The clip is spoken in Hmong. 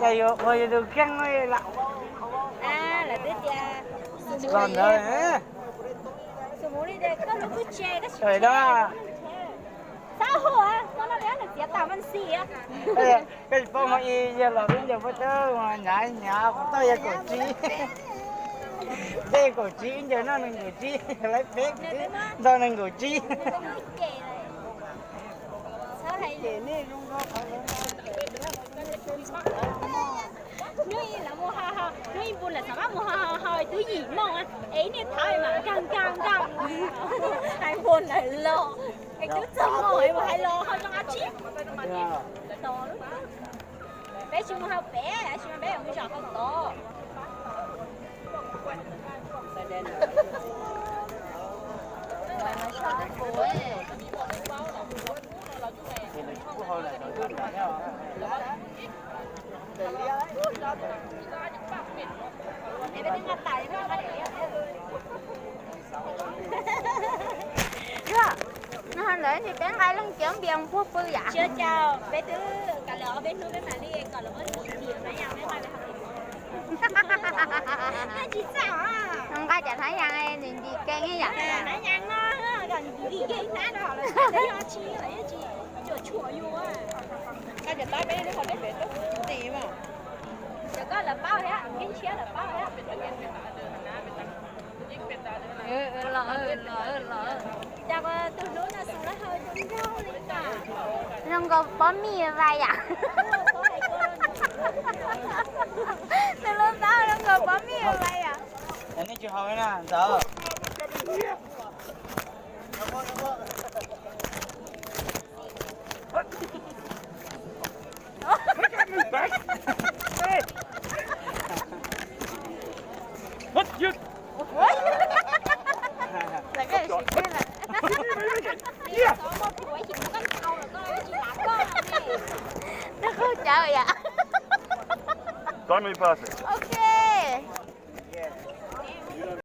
Cas yuav ua yus tus kheej lam. Lawv twb tias los ntawd. Xus mus li tias koj hlub kuj tse, koj tsis tse. Xav hu, koj no nws txiav tas mas xis. Koj tsis paub mas ib yawg los ib yawg puab tawb mas nyav nyav puas tau yawg kaum tsib. Tej kaum tsib ib yawg noj nees nkaum tsib, lawv peb noj nees nkaum tsib. Hnub ib lawv mus, hnub ib npu lawm xav mas mus hau hau twb yim moos es ib niag thab mas nkag nkag nkag hais npua lawm los es twb txog moos es mus hais los hau zoo ab tsi. Peb tsis mus hau pem, tsis mus peb mus zom hau tod. Ntawd ntawd peb nqa leej cov npias puag pw yam. Tsis ua cas, peb twb kav lawv ob peb hnub peb mam li kom lawv muab ntxiv ntxiv na yom, peb nqa. Tsis txawj. Nqa cov hnab yas ntim ntim kev yam. Hnab yas no, ntim kev hnab no los tsis tsis cuam tshuam yus. Nqa cov tab peb lub qhov deb pem tub ntim mas. Cov koj lawv paub thiab, yeej tshiab lawv paub thiab. Los los los. Cas tus hlub no xus lawv hau zoo nraug li cas. Zoo nkaus pob mij vais yam. Tus hlub paub zoo nkaus pob mij vais yam. Nej tsis hau na ntxawm. Nws qhau cawv yam. Ok.